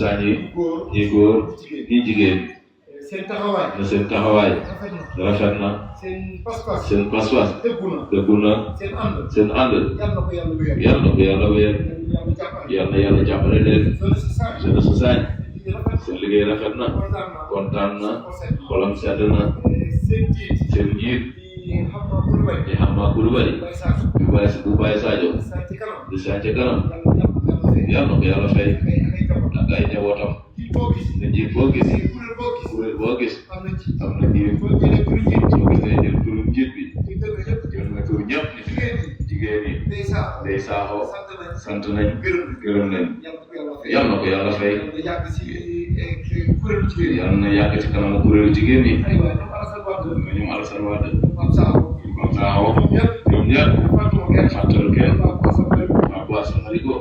takkusaan yi ñi góor ñi jigéen seen taxawaay seen taxawaay rafet na seen pas-pas dëggu na seen ànd yal na ko yàlla wéer yal na yàlla jàppale leen jeunesse su Sagne seen liggéey rafet na kontaan na xolam sedd na seen njiit di Hamma Coulibaly bu Baye Sadio di Sagne ca kanam yal na ko yàlla fay ak ay njabootam ne njiit boo gis kuréel boo gis am na njiit soo gisee jël turu njiit bi jël na turu ñëpp jigéen ñi Ndeye Sakho sant nañ gërëm nañ yal na ko yàlla fay yal na yàgg ci kanamu kuréelu jigéen ñi ñoom Alassane Wade Mame Sakho ñoom ñëpp fàttewul kenn waa Boisse Marigo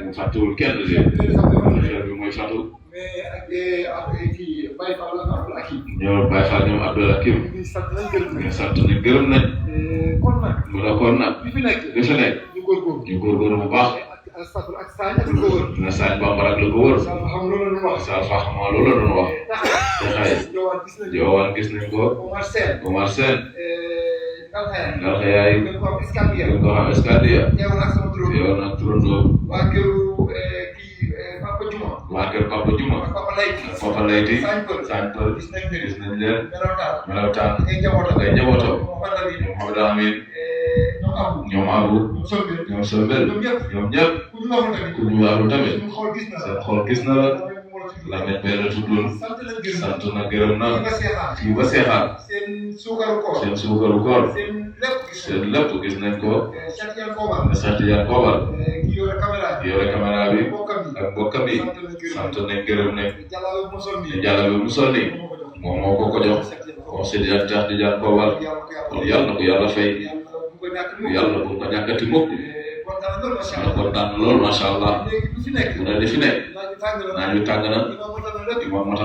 mu fàttewul kenn de affaire bi mooy fàttu ñoom Baye Fall ñoom Abdoul Hakim ñu sant nañ gërëm nañ mu la kon nag li fi nekk ñu góorgóorlu bu baax na Sagne Bambara ak la ko wër sa faxma loolu la doon wax te xëy Jowaan gis nañ ko Omar Sène ndax yaay gën ko xam Escadia yow nag turandoo waa kër Papa Juma Papa Leyti Sagne Pël gis nañ leen Melawtaan ak ay njabootam ñoom Maodo Amin ñoom Abu ñoom Sombel ñoom ñëpp ku ñu waxul tamit seen xol gis na la Lamine Bay la tuddoon sant na gërëm na fii ba Seexaar seen suukaru koor seen lépp gis nañ ko ne sant yan koobal ki yore caméra bi ak mbokkam yi sant nañ gërëm nañ ne jàllabe mu sol ni moom moo ko ko jox conseiller tax di jaan koobal kon yàlla na ko yàlla fay yàlla bu ko ñàkkati mukk yàlla kontaan lool macha allah mu ne li fi nekk naaju tàng na